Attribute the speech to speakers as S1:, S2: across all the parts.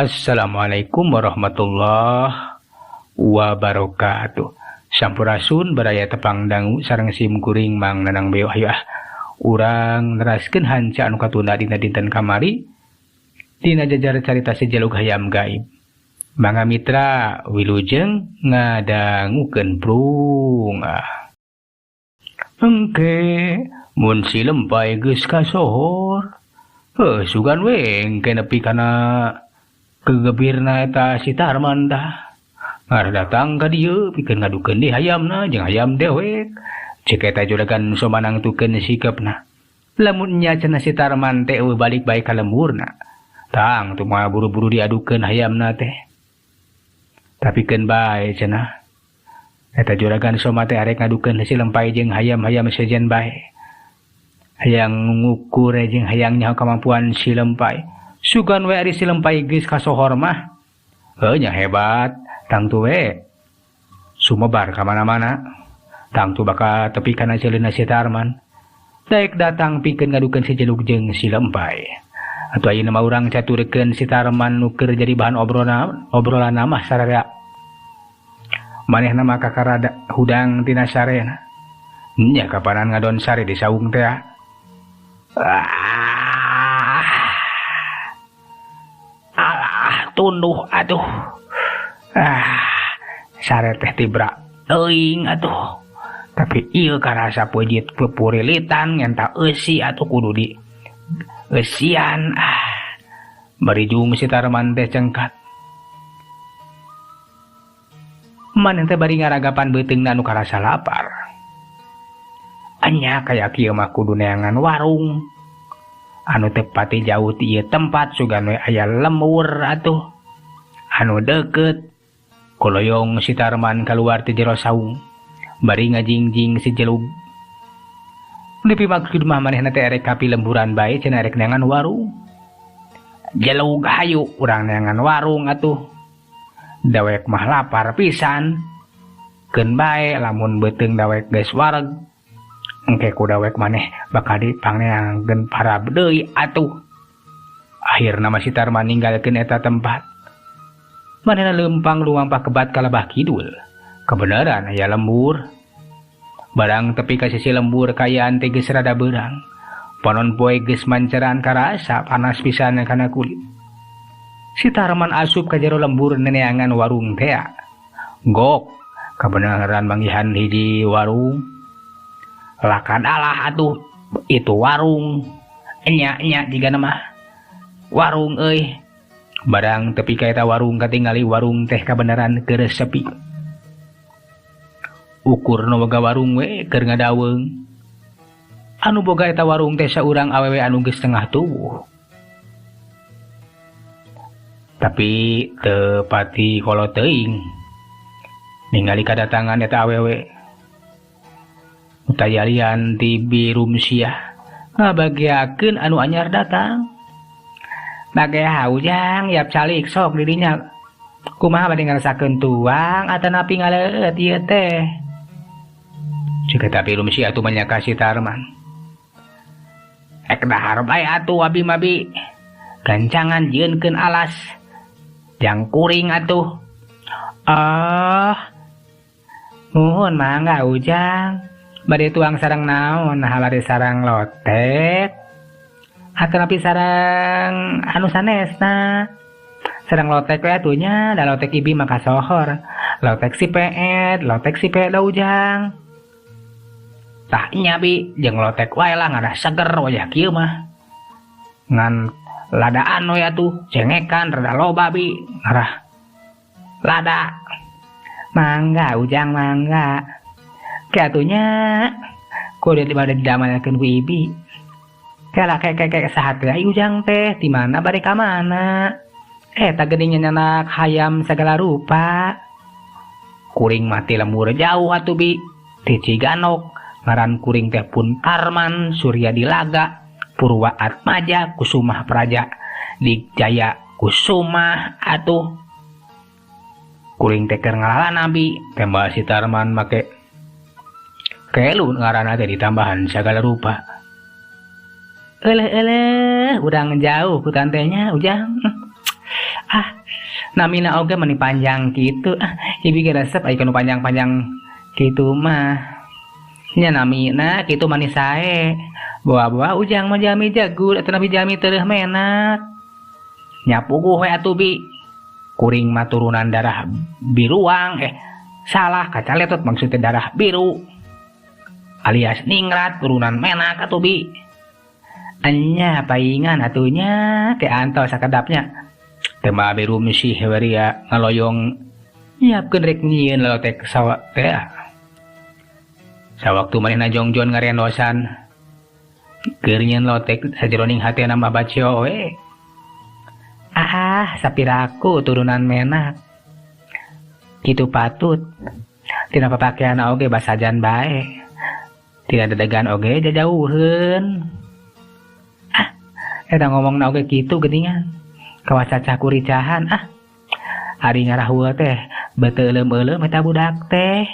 S1: Assalamualaikum warahmatullahi wabarakatuh. Sampurasun baraya tepang dangu sareng sim kuring Mang Nanang Beo. Ayo ah, urang neraskeun hanca anu katunda dina dinten kamari dina jajar carita Si Jelug Hayam Gaib. Mangga mitra wilujeng ngadangukeun prung ah. Engke mun si lempay geus kasohor. Heuh sugan we engke nepi kana kegebirna eta si Tarman tah. Ngar datang ka dieu pikeun ngadukeun deui hayamna jeung hayam dewek. Cek eta juragan Soma nangtukeun sikepna. Lamun nya cenah si Tarman teh eueuh balik bae ka lemburna. Tang teu moal buru-buru diadukeun hayamna teh. Tapi keun bae cenah. Eta juragan Soma teh arek ngadukeun si lempay jeung hayam-hayam sejen bae. Hayang ngukur jeung hayang nyaho kemampuan si lempay. Sugan we ari si lempay geus kasohor mah. Heuh nya hebat, tangtu we sumebar ka mana-mana. Tangtu bakal tepi kana ceuleuna si Tarman. Daek datang pikeun ngadukeun si Jelug jeung si lempay. Atuh ayeuna mah urang caturkeun si Tarman nu keur jadi bahan obrolan mah sararea. Manehna mah kakarada hudang tina sarena. Nya kapanan ngadon sare di saung teh. Alah tunduh atuh. Sare teh tibra teuing atuh. Tapi ieu karasa peujit pepurilitan ngenta eusi atuh kudu di eusian. Bari jung si Tarman teh cengkat. Maneh teh bari ngaragapan beuteungna anu karasa lapar. Anya kaya kieu mah kudu neangan warung anu teu pati jauh ti ieu tempat sugan we aya lembur atuh anu deukeut. Koloyong si Tarman kaluar ti jero saung bari ngajingjing si Jelug. Nepi maksud mah manehna teh erek ka pilemburan bae cenah erek neangan warung. Jelug hayu urang neangan warung atuh. Dawek mah lapar pisan. Keun bae lamun beuteung dawek geus wareg. Engke ku dawek maneh bakal dipangneangkeun parab deui atuh. Akhirna mah si Tarman ninggalkeun eta tempat. Manehna leumpang lumampah kebat ka lebah kidul. Kebenaran aya lembur. Barang tepi ka sisi lembur kayaan teh geus rada beurang. Panon poe geus manceran karasa panas pisan kana kulit. Si Tarman asup ka jero lembur neneangan warung tea. Gok, kebenaran manggihan hiji warung. Lakan alah atuh itu warung. Enya-enya jigana mah warung euy. Barang tepi ka eta warung katingali warung teh kabenaran keur sepi. Ukur nu boga warung we keur ngadaweung. Anu boga eta warung teh saurang awewe anu geus tengah tubuh. Tapi teu pati kolo teuing. Ningali kadatangan eta awewe. Tayalian ti Birumsiah ngabagiakeun anu anyar datang. Bagea ujang yap calik sok dirinya. Kumaha bade ngarasakeun tuang atanapi ngaleueut ieu teh. Cek eta Birumsiah atuh manyaka si Tarman. Ek dahar bae atuh abi mabi. Gancangan jieunkeun alas. Jang kuring atuh. Ah. Nuhun mangga ujang. Bade tuang sarang naon? Nah bade sarang lotek atanapi sarang anu sanesna. Sarang lotek we atuh nya, da lotek ibi mah kasohor. Lotek si peet, lotek si peet da ujang. Tah nya bi jeung lotek wae lah ngarah seger wayah kieu mah. Ngan ladaan we atuh, cengekan rada loba bi ngarah lada. Mangga ujang mangga. Katunya kudu bade didamelkeun ku ibi. Kala kek saha teh ujang teh di mana bade ka mana? Eta geuning nyanak hayam sagala rupa. Kuring mati lembur jauh atuh bi. Ti Ciganok ngaran kuring teh pun Tarman Surya Dilaga Purwa Atmaja Kusumah Praja Dijaya Kusumah atuh. Kuring teh keur ngalalana bi. Tembal si Tarman make kelu ngaranna teh ditambahan sagala rupa. Eleh eleh, urang jauh ku tantenya ujang. Ah, Namina oge meni panjang kitu. Ah, ibi ge resep aya nu panjang-panjang kitu mah. Nya namina kitu manis sae. Boa-boa ujang mah jalmi jagur atau nabi jalmi tereuh menak. Nya puguh we atuh bi. Kuring mah turunan darah biruang salah kacaletot maksudnya darah biru. Alias ningrat turunan menak atuh bi. Enya paingan atunya ke antos sakedapnya. Tema biru misi heweria ngaloyong nyiapkeun rek nyieun lotek sawa teh. Sawaktu manehna jongjon ngarendosan keur nyieun lotek sajeroning hatena mah bacio we. Ah, sapiraku turunan menak. Kitu patut. Tina papakean oge basajan bae. Tina dedegan oge jajauheun. Ah, eta ngomongna oge kitu geuningan. Kawas cacah kuricahan ah. Ari ngarahul teh beuteung euleum-euleum eta budak teh.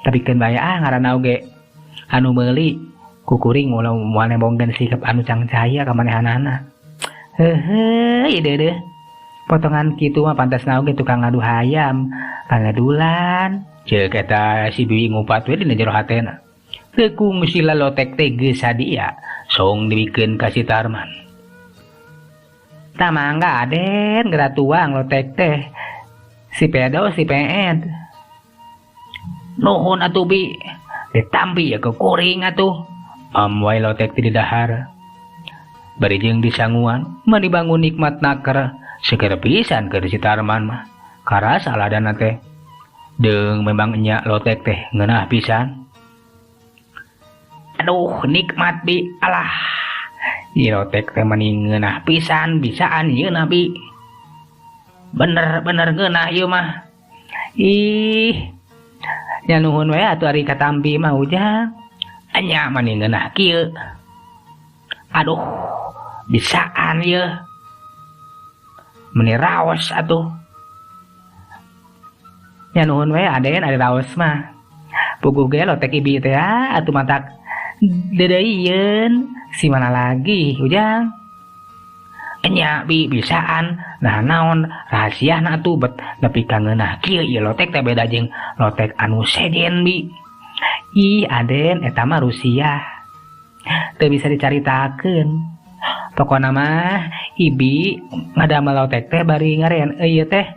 S1: Tapi keun bae ah ngaranna oge anu meuli ku kuring moal nembongkeun sikap anu cangcaya ka manehanana. Heuheuh ieu deudeuh. Potongan kitu mah pantasna oge tukang ngadu hayam, pangadulan. Ceuk eta si bibi ngupat we dina jero hatena. Teu kungsi lalotek teh geus sadia song dibikeun ka si Tarman. Tah mangga aden geura tuang lotek teh. Si pedo si peed. Nuhun atuh bi. Ditampi ya ke kuring atuh. Am wae lotek teh didahar. Bari jeung disanguan mani bangun nikmat naker seger pisan keur si Tarman mah. Karasa ladana teh. Deung memang nya lotek teh ngeunah pisan. Aduh nikmat bi alah. Ieu lotek teh mani ngeunah pisan bisaan ieu bi. Bener-bener ngeunah ieu mah. Ih. Nya nuhun we atuh ari katampi mah ujang. Anya mani ngeunah kieu. Aduh, bisaan ieu. Meni raos atuh. Nya nuhun we aden ari raos mah. Puguh ge lotek ibi teh atuh matak deudeuieun. Si mana lagi ujang? Enya bi bisaan. Nah naon rahasiana atuh bet nepi ka ngeunah kieu ieu lotek teh beda jeung lotek anu sejen bi. Ih aden eta mah Rusia. Teu bisa dicaritakeun. Pokona mah ibi ngadamel lotek teh bari ngaren ieu teh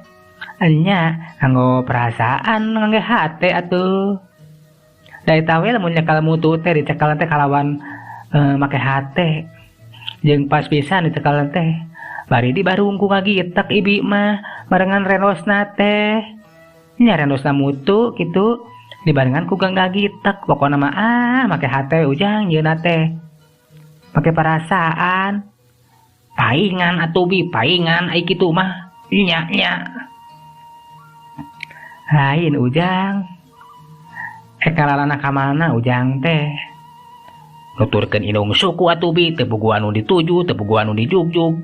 S1: enya nganggo perasaan ngangge hate atuh. Da eta we lamun nyekal mutu teh dicekal teh kalawan make hate. Jeung pas pisan dicekal teh bari di barung ku ngagitek ibi mah barengan rendosna teh. Nya rendosna mutu kitu dibarengan ku ngagitek pokona mah ah make hate ujang yeuna teh. Make perasaan. Paingan atuh bi paingan ai kitu mah nya nya. Lain ujang. Ekalalana ka mana ujang teh? Nuturkeun indung suku atuh bi teu puguh anu dituju teu puguh anu dijugjug.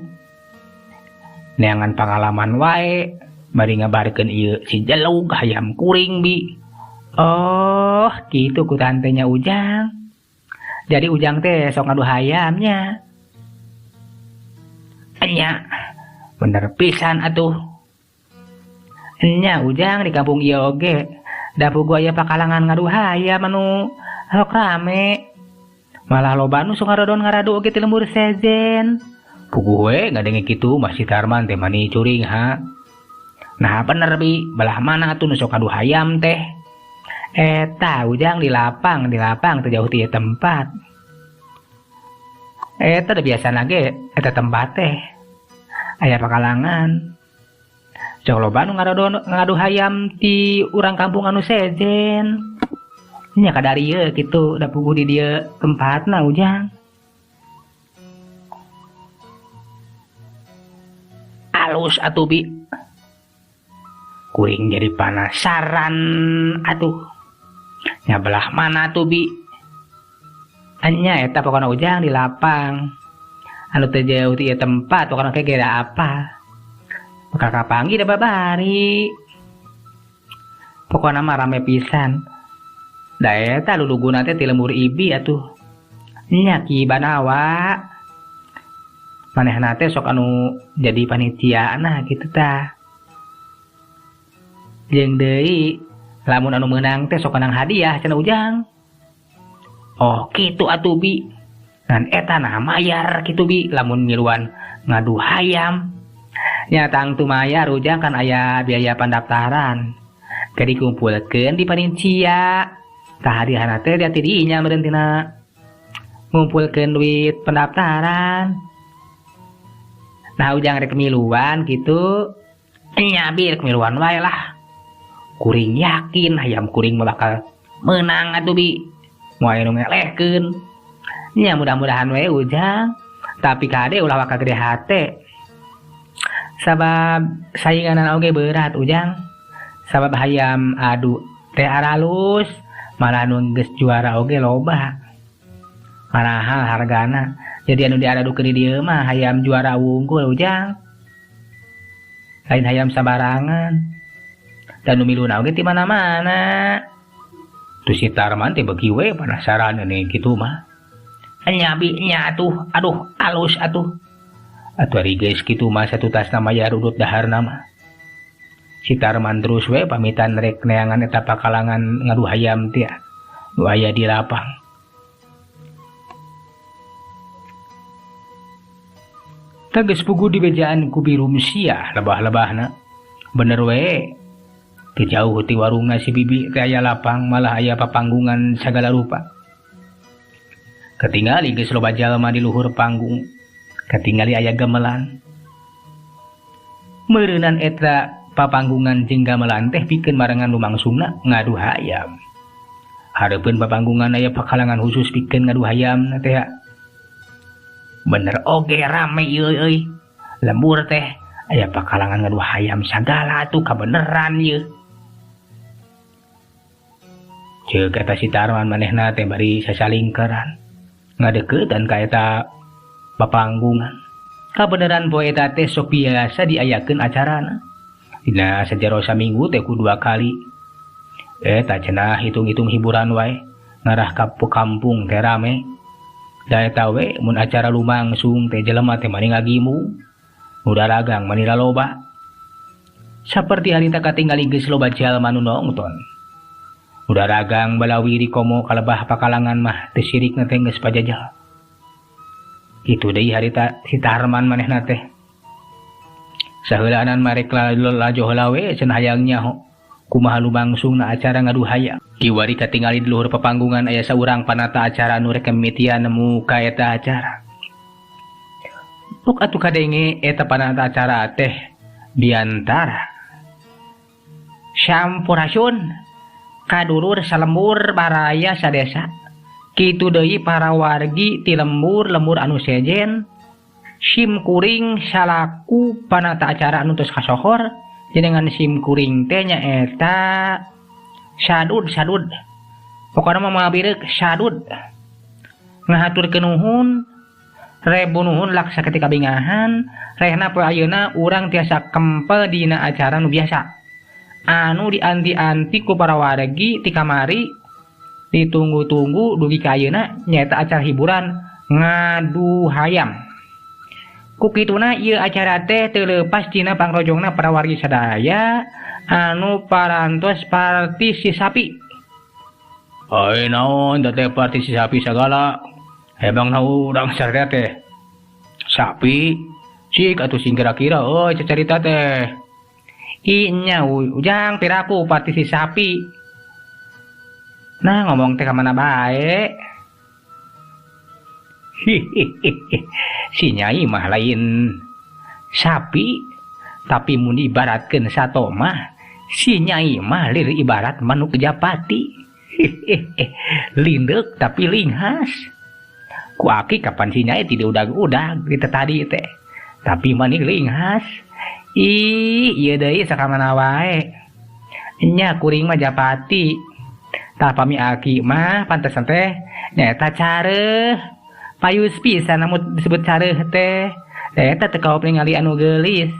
S1: Neangan pangalaman wae bari ngabarkeun ieu si jelug hayam kuring bi. Oh, kitu ku tantenya ujang. Jadi ujang teh sok ngadu hayamnya. Enya, bener pisan atuh. Enya ujang di kampung ieu oge da puguh aya pakalangan ngadu hayam anu sok rame. Malah loba nu sok ngarodon ngaradu oge ti lembur sejen. Puguh we ngadenge kitu mah si Tarman teh mani curing ha. Nah bener bi, belah mana atuh nu sok ngadu hayam teh? Eta ujang di lapang teu jauh ti tempat. Eta da biasana ge eta tempat teh aya pakalangan. Sok loba nu ngarodon ngadu hayam ti urang kampung anu sejen. Nya kadarieu kitu da puguh di dieu tempatna ujang. Alus atuh bi. Kuring jadi panasaran atuh. Nya belah mana tuh bi? Anya eta pokona ujang di lapang. Anu teu jauh ti ieu tempat pokona ke ge da apa. Bakal kapanggih da babari. Pokona mah rame pisan. Da eta luluguna teh ti lembur ibi atuh. Nya Ki Banawa. Manehna teh sok anu jadi panitia nah kitu tah. Jeung deui lamun anu meunang teh sok menang hadiah cenah Ujang. Oh kitu atuh bi. Ngan eta nah mayar kitu bi lamun miluan ngadu hayam. Nya tangtu mayar Ujang kan aya biaya pendaftaran. Ke dikumpulkeun di panitia. Tah hadiahna teh di dinya meureun tina ngumpulkeun duit pendaftaran. Nah Ujang rek miluan kitu. Nya bi rek miluan wae lah. Kuring yakin hayam kuring mah bakal menang atuh bi. Moal nu ngelehkeun. Nya mudah-mudahan we Ujang. Tapi kade ulah waka gede hate. Sabab sainganan oge berat Ujang. Sabab hayam adu teh aralus malah nu geus juara oge loba. Marahal hargana. Jadi anu diaradukeun di dieu mah hayam juara wungkul Ujang. Lain hayam sabarangan. Dan nu miluna oge ti mana-mana. Tuh si Tarman teh beuki we penasaran ini kitu mah. Nya bi nya atuh, aduh alus atuh. Atuh ari geus kitu mah satutasna mayar udut daharna mah. Si Tarman terus we pamitan rek neangan eta pakalangan ngadu hayam teh nu aya di lapang. Teges pugu di bejaan ku Bi Rumsiah lebah-lebahna. Bener we. Teu jauh ti warungna si bibi teh aya lapang malah aya papanggungan sagala rupa. Ketingali geus loba jalma di luhur panggung. Ketingali aya gamelan. Meureunan eta papanggungan jeung gamelan teh pikeun marengan lumangsungna ngadu hayam. Hareupeun papanggungan aya pakalangan khusus pikeun ngadu hayam teh. Bener oge rame ieu euy. Lembur teh aya pakalangan ngadu hayam sagala atuh kabeneran ieu. Ceuk eta si Tarman manehna teh bari sasalingkeran. Ngadeuketan ka eta papanggungan. Kabeneran poe eta teh sok biasa diayakeun acarana. Dina sajero saminggu teh ku 2 kali. Eta cenah hitung-hitung hiburan wae ngarah ka kampung teh rame. Da eta we mun acara lumangsung teh jelema teh mani ngagimu. Nu daragang mani loba. Saperti harita katingali geus loba jalma nu nongton. Nu daragang balawiri komo kalebah pakalangan mah teu sirikna teh geus pajajal. Kitu deui harita si Tarman manehna teh. Saheulaanan marek lajo heula we cenah hayang nyaho kumaha lumangsungna acara ngadu hayam. Kiwari katingali di luhur papanggungan aya saurang panata acara nu rek mimitian nemu ka eta acara. Pok atuh kadenge eta panata acara teh biantara. Sampurasun kadulur salembur baraya sadesa. Kitu deui para wargi ti lembur-lembur anu sejen. Sim kuring salaku panata acara anu tos kasohor jenengan sim kuring teh nyaeta sadud sadud. Pokona mah moal bireuk sadud. Ngahaturkeun nuhun rebu nuhun laksa ketika bingahan rehna poe ayeuna urang tiasa kempel dina acara nu biasa. Anu dianti-anti ku para wargi ti kamari ditunggu-tunggu dugi ka ayeuna nyaeta acara hiburan ngadu hayam. Ku kituna ieu acara teh teu leupas tina pangrojongna para wargi sadaya anu parantos partisisapi.
S2: Ai naon teh partisisapi sagala. Emang urang sarta teh sapi cik atuh sing kira-kira euy cacarita teh. Inya Ujang piraku partisisapi. Nah ngomong teh ka mana bae. Hihihi. Si Nyai mah lain sapi tapi mun ibaratkeun sato mah si Nyai mah lir ibarat manuk japati. Hihihi. Lindeuk tapi linghas. Ku aki kapan si Nyai tidak udag-udag kita tadi teh. Tapi manik linghas. Ih, ieu deui sakamana wae. Nya kuring mah japati. Tah pami aki mah pantesan teh nyaeta careuh. Payus pisan namun disebut careuh teh. Eta teu kaop ningali anu geulis.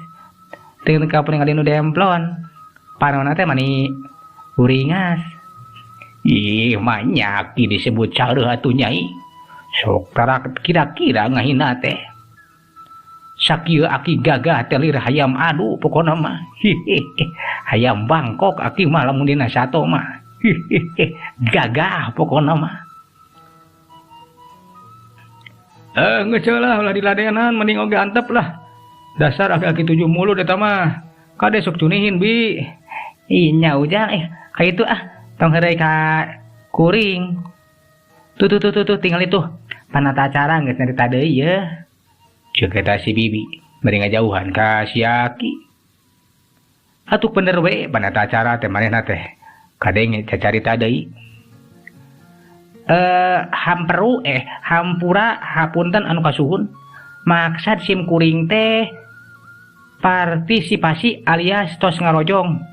S2: Teu kaop ningali anu demplon. Panona teh mani uringas. Ih, mah aki disebut careuh atuh Nyai. Sok tarak kira-kira ngahina teh. Sakieu aki gagah teh lir hayam adu pokona mah. Hihihi. Hayam Bangkok aki mah lamun dina sato mah. Gagah pokona mah. Geus lah ulah diladenan mending oge antep lah. Dasar aki-aki 7 mulut eta mah. Kade sok cunihin bi.
S1: Ih nya ujang ka itu ah tong heureuy ka kuring. Tuh tuh tuh tuh, tuh tinggal itu. Panata acara geus nyarita deui yeuh.
S2: Ceuk eta si bibi bari ngajauhan ka si aki. Atuh bener we panata acara teh manehna teh. Kadenge cacarita deui.
S1: Hamperu hampura hapunten anu kasuhun. Maksad sim kuring teh partisipasi alias tos ngarojong.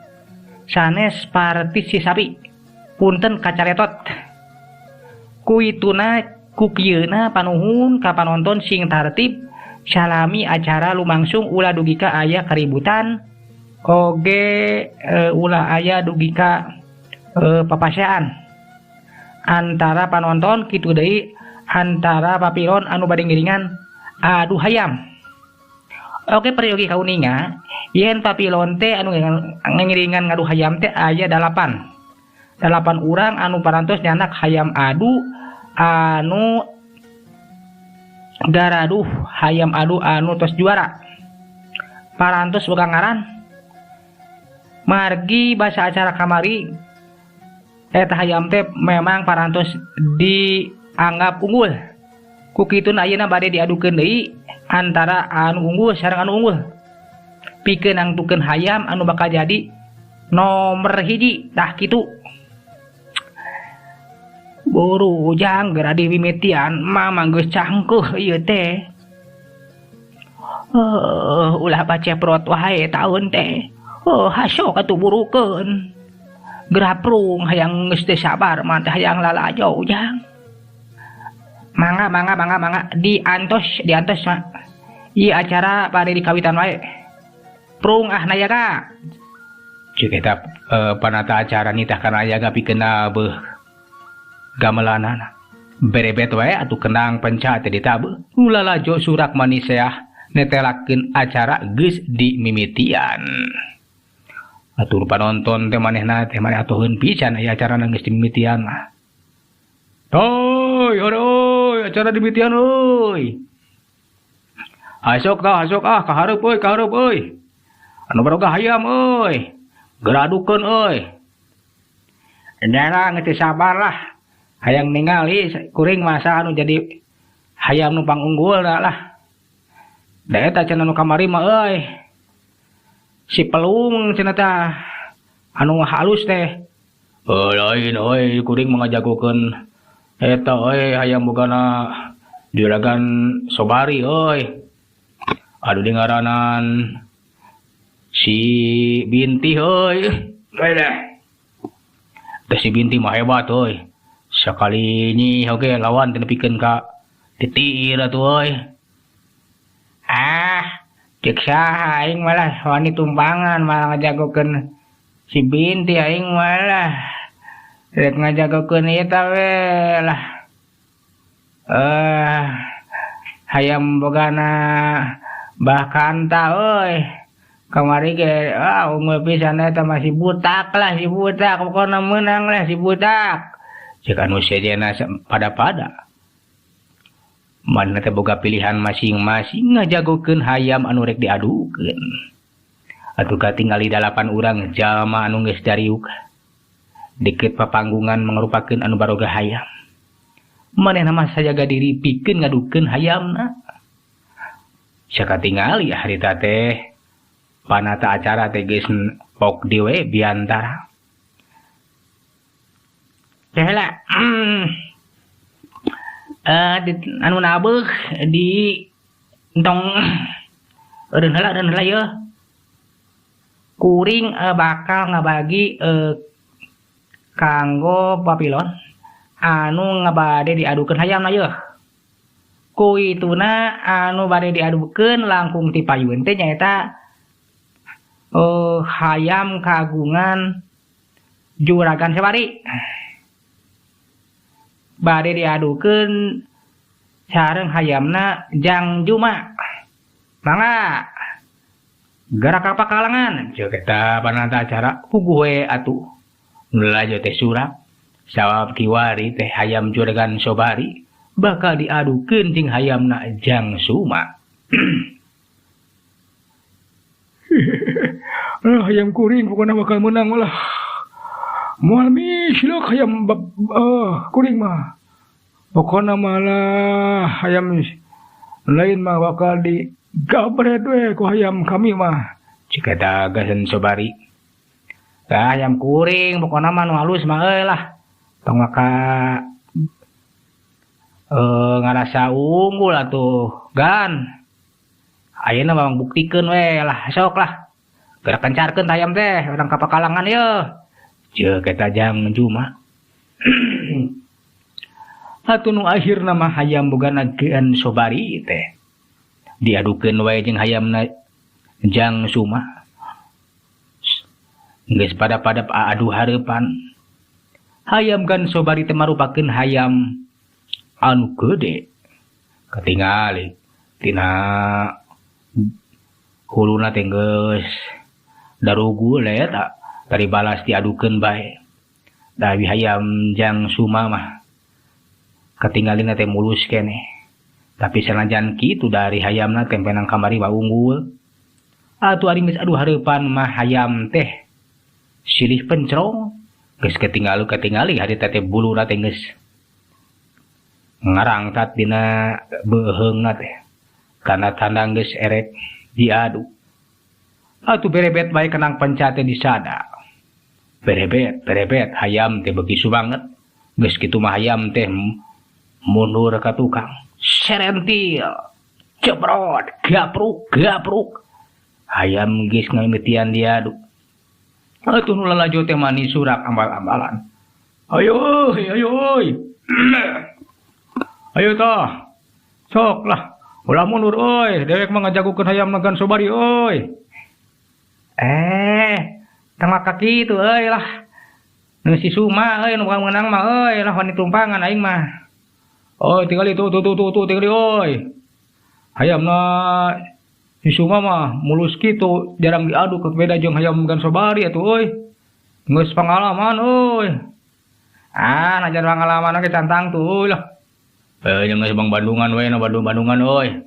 S1: Sanes partisisapi. Punten kacaretot. Kuituna kukieuna panuhun ka panonton sing tartib salami acara lumangsung ulah dugi ka aya keributan oge ulah aya dugi ka papasean antara panonton kitu deui antara papilon anu bade ngiringan adu hayam. Oke peryogi kauninga yen papilon teh anu ngiringan ngadu hayam teh aya 8. 8 urang anu parantos nyanak hayam adu anu garaduh hayam adu anu tos juara. Parantos boga ngaran. Margi basa acara kamari eta hayam teh memang parantos dianggap unggul. Ku kituna ayeuna bade diadukeun deui antara anu unggul sareng anu unggul. Pikeun nangtukeun hayam anu bakal jadi nomor 1 tah kitu. Buru ujang geura dimimitian mamang geus cangkuh ieu teh. Ulah paceprot wae taun teh. Hasok atuh burukeun. Geraprung hayang geus teu sabar mah teh hayang lalajo ujang. Mangga mangga mangga mangga diantos diantos mah. Ieu acara bade dikawitan wae. Prung ah nayaga.
S2: Ceuk eta panata acara nitah kana nayaga pikeun beuh gamelanana. Berebet wae atuh kendang penca teh ditabeuh. Ulah lalajo surak maniseah netelakeun acara geus dimimitian. Atur panonton teh manehna teh maneh atuheun pisan aya acarana geus dimimitian mah. Oi, oi, acara dimimitian euy. Asok tah, asok ah kahareup euy, kahareup euy. Anu baroga hayam euy. Geradukeun euy.
S1: Endara geus sabar lah. Hayang ningali kuring masa anu jadi hayam nu pangunggul lah. Da eta cenah nu kamari mah euy. Si pelung cenah tah anu halus teh.
S2: Lain euy kuring mah ngajagokeun eta euy hayam bogana juragan Sobari euy. Aduh di ngaranan si Binti euy. Teh si Binti mah hebat euy. Sakali nyi oge lawan teh nepikeun ka titir atuh euy.
S1: Ah, cek saha aing malah wani tumpangan malah ngajagokeun si Binti aing malah rek ngajagokeun eta we lah. Hayam bogana Bah Kanta euy. Kamari ge unggul pisan eta mah si butak lah, si butak pokona meunang lah si butak.
S2: Cek anu sejena pada-pada. Mana teh boga pilihan masing-masing ngajagokeun hayam anu rek diadukeun. Atuh katingali 8 urang jalma anu geus dariuk. Deket papanggungan mangrupakeun anu baroga hayam. Manehna mah sajaga diri pikeun ngadukeun hayamna. Sakatingali harita teh panata acara teh geus pok dewe biantara.
S1: Teh lah. Anu nabeuh di entong eureun heula yeuh. Kuring bakal ngabagi kanggo papilon anu ngabade diadukeun hayamna yeuh. Kuituna anu bade diadukeun langkung ti payun teh nyaeta hayam kagungan juragan Sebari. Bade diadukeun sareng hayamna Jang Juma. Mangga Gerak ka pakalangan ceuk eta panata acara puguh we atuh. Nu lalajo teh surak sabab kiwari teh hayam juragan Sobari bakal diadukeun jeung hayamna Jang Suma.
S3: Hayam kuring pokona bakal menang lah. Moal misluk hayam kuring mah. Pokona malah hayam lain mah bakal di gabret we ku hayam kami mah.
S1: Cik eta gasen Sobari. Tah hayam kuring pokona mah nu halus mah euy lah. Tong maka ngarasa unggul atuh gan. Ayeuna mah buktikeun we lah sok lah. Gerak kencarkeun hayam teh urang ka pakalangan yeuh. Ceuk eta Jang Juma. Atuh nu akhirna mah hayam bogana Gan Sobari teh diadukeun wae jeung hayamna Jang Suma. Geus pada-pada adu hareupan. Hayam Gan Sobari teh marupakeun hayam anu gede. Katingali tina huluna teh geus darugul eta tari balas diadukeun bae. Da hayam Jang Suma mah katingalina teh mulus keneh. Tapi sanajan kitu dari hayamna teh penang kamari wa unggul. Atuh ari geus adu hareupan mah hayam teh silih pencrong. Geus ketinggalu-ketingali harita teh buluna teh geus ngarangkat dina beuheungna teh. Tanda-tanda geus erek diadu. Atuh berebet bae kenang pencate disada. Berebet, berebet hayam teh beuki subanget. Geus kitu mah hayam teh mundur ka tukang. Serentil, cebrot, gapruk, gapruk. Hayam geus ngamimitian diadu. Atuh nu lalajo teh manis surak ambal-ambalan.
S3: Ayo euy, ayo euy. Ayo tah. Sok lah. Ulah mundur euy, dewek mah ngajagokeun hayam Gan Sobari euy.
S1: Tong maka kitu euy lah. Nu si Suma euy nu meunang mah euy lah wani tumpangan aing mah.
S3: Oh, tingali tuh tuh tuh tuh tuh tingali euy. Hayamna si Suma mah mulus kitu jarang diadu ke beda jeung hayam Gan Sobari atuh euy. Geus pangalaman euy.
S1: Ah, najan pangalaman oge cantang tuh euy lah.
S2: Jeung geus Bang Bandungan we na Bandung-Bandungan euy.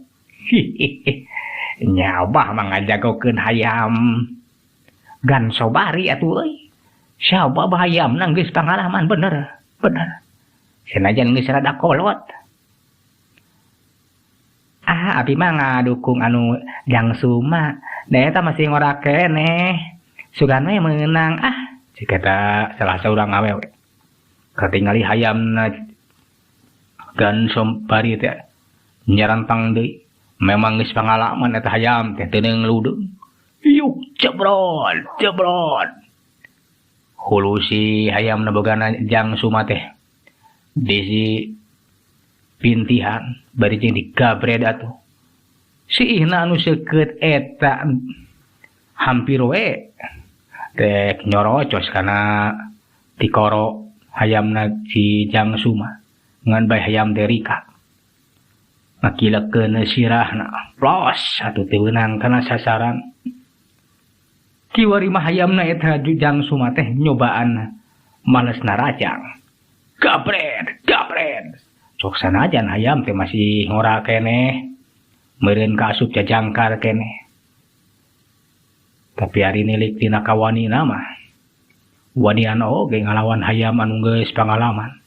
S1: Nyabah mah ngajagokeun hayam Gan Sobari atuh euy. Sabab hayamna geus pangalaman bener, bener. Sanajan geus rada kolot. Ah, abi mah ngadukung anu Jang Suma. Da eta masih ngora keneh. Sugan we meunang ah.
S2: Cik eta salah saurang awewe. Katingali hayamna Gan Sobari teh nyarantang deui. Memang geus pangalaman eta hayam teh teu ngeludeung. Yuk cebrot, cebrot. Hulu si hayamna bogana Jang Suma teh disi pintihan bari jeung digabred atuh. Si ihna anu seukeut eta hampir we rek nyorocos kana tikoro hayamna si Jang Suma ngan bae hayam teh rika. Ngakilekeun sirahna plos atuh teu meunang kana sasaran. Kiwari mah hayamna eta Jang Suma teh nyobaan malesna rajang. Gabred, gabred. Sok sanajan hayam teh masih ngora keneh. Meureun kaasup jajangkar keneh. Tapi ari nilik tina kawanina mah wanian oge ngalawan hayam anu geus pangalaman.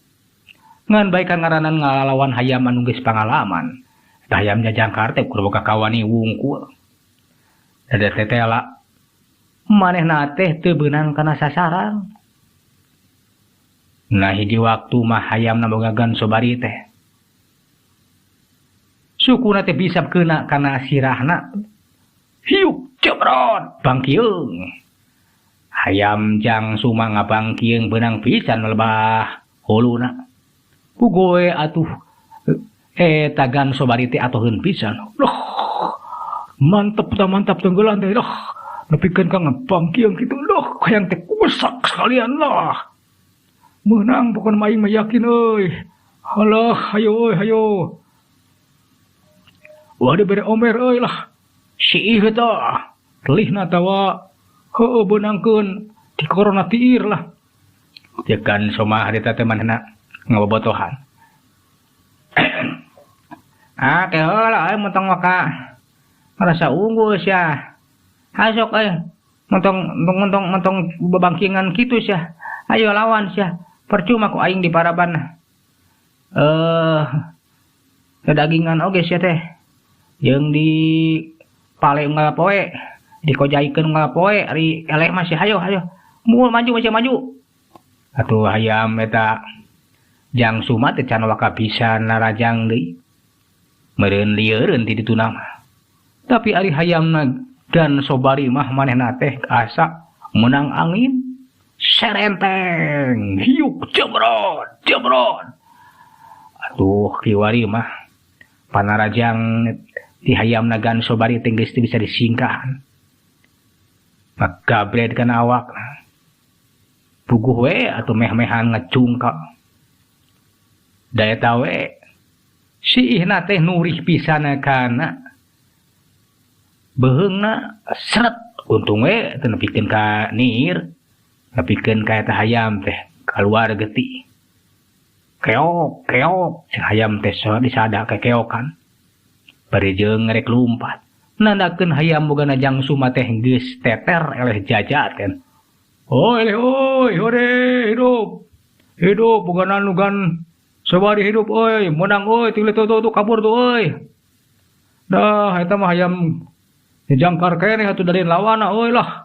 S2: Ngan bae kan ngaranan ngalawan hayam anu geus pangalaman. Eta hayam jajangkar teh kudu boga kawani wungkul. Da tetela manehna teh teu beunang kana sasaran. Nah hiji waktu mah hayamna boga Gan Sobari teh sukuna teh bisa kena kana sirahna. Hiuk cebrot bangkieung. Hayam Jang Suma ngabangkieung beunang pisan lebah huluna. Pugoe atuh eta Gan Sobari teh atoheun pisan.
S3: Loh, mantep tah mantap tenggelan teh loh. Nepikeun ka ngabangkieung kitu loh, hayang teh kusak sekalian lah. Menang pokona mah aing mah yakin euy. Halah, hayo euy, hayo. Wah, dibere omer euy lah.
S1: Si ieu tah.
S3: Telihna tawa heueuh beunangkeun di corona tiir lah.
S2: Jekan somah harita teh manehna ngabobotohan. Ah teh heula euy montong waka ngarasa unggul sia. Hasok euy montong montong montong babangkingan kitu sia. Ayo lawan sia. Percuma ku aing di paraban. Dagingan oge sia teh. Jeung di pale unggal poe, dikojaikeun unggal poe, ari eleh masih hayo hayo. Mul maju masih maju. Atuh hayam eta Jang Suma teh can waka bisa narajang deui. Meureun lieureun ti dituna mah. Tapi ari hayamna dan sobari mah manehna teh asa menang angin. Serenteng, hiuk jebrot, jebrot. Atuh kiwari mah panarajang ti hayamna Gan Sobari teh geus teu bisa disingkahan. Magabred kana awakna. Puguh we atuh meh-mehan ngacungkak. Da eta we si ihna teh nurih pisan kana beuheungna seret untung we teu nepikeun ka niir. Nepikeun ka eta hayam teh kaluar getih. Keok, keok, si hayam teh disada kekeokan. Bari jeung rek lumpat. Nandakeun hayam bogana Jang Suma teh geus teter eleh jajaten.
S3: Oh, eleh oi, hore, hidup. Hidup bogana nu Gan Sobari hidup euy, menang euy, tinggal tuh tuh kabur tuh euy. Dah eta mah hayam jangkar keneh atuh dari lawana euy lah.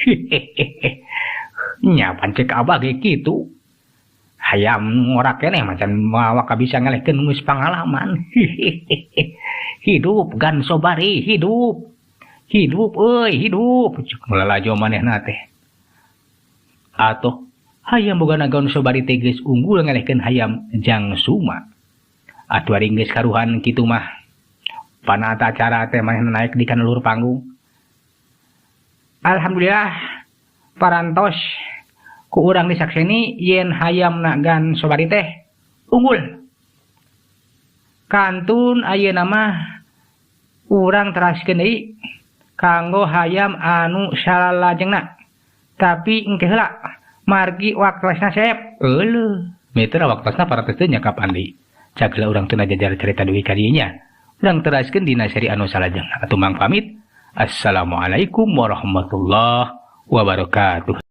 S2: Hehehe. Nya pancek abah ge kitu. Hayam ngorak keneh macan mawak bisa ngelehkeun geus pangalaman. Hehehe. Hidup Gan Sobari, hidup. Hidup euy, hidup. Cek lalajo manehna teh. Atuh hayam bogana Gan Sobari teh geus unggul ngelehkeun hayam Jang Suma. Atuh ari geus karuhan kitu mah. Panata acara teh manehna naik di kana luhur panggung. Alhamdulillah parantos ku urang disakseni yen hayamna Gan Sobari teh unggul. Kantun ayeuna mah urang teraskeun deui kanggo hayam anu salalajengna. Tapi engke heula margi waktosna seep. Euleuh, mitra waktosna parantos teh nya ka Pandi. Cak heula urang teu najajar carita deui ka dieu nya. Urang teraskeun dina seri anu salajengna. Atuh mang pamit. Assalamualaikum warahmatullahi wabarakatuh.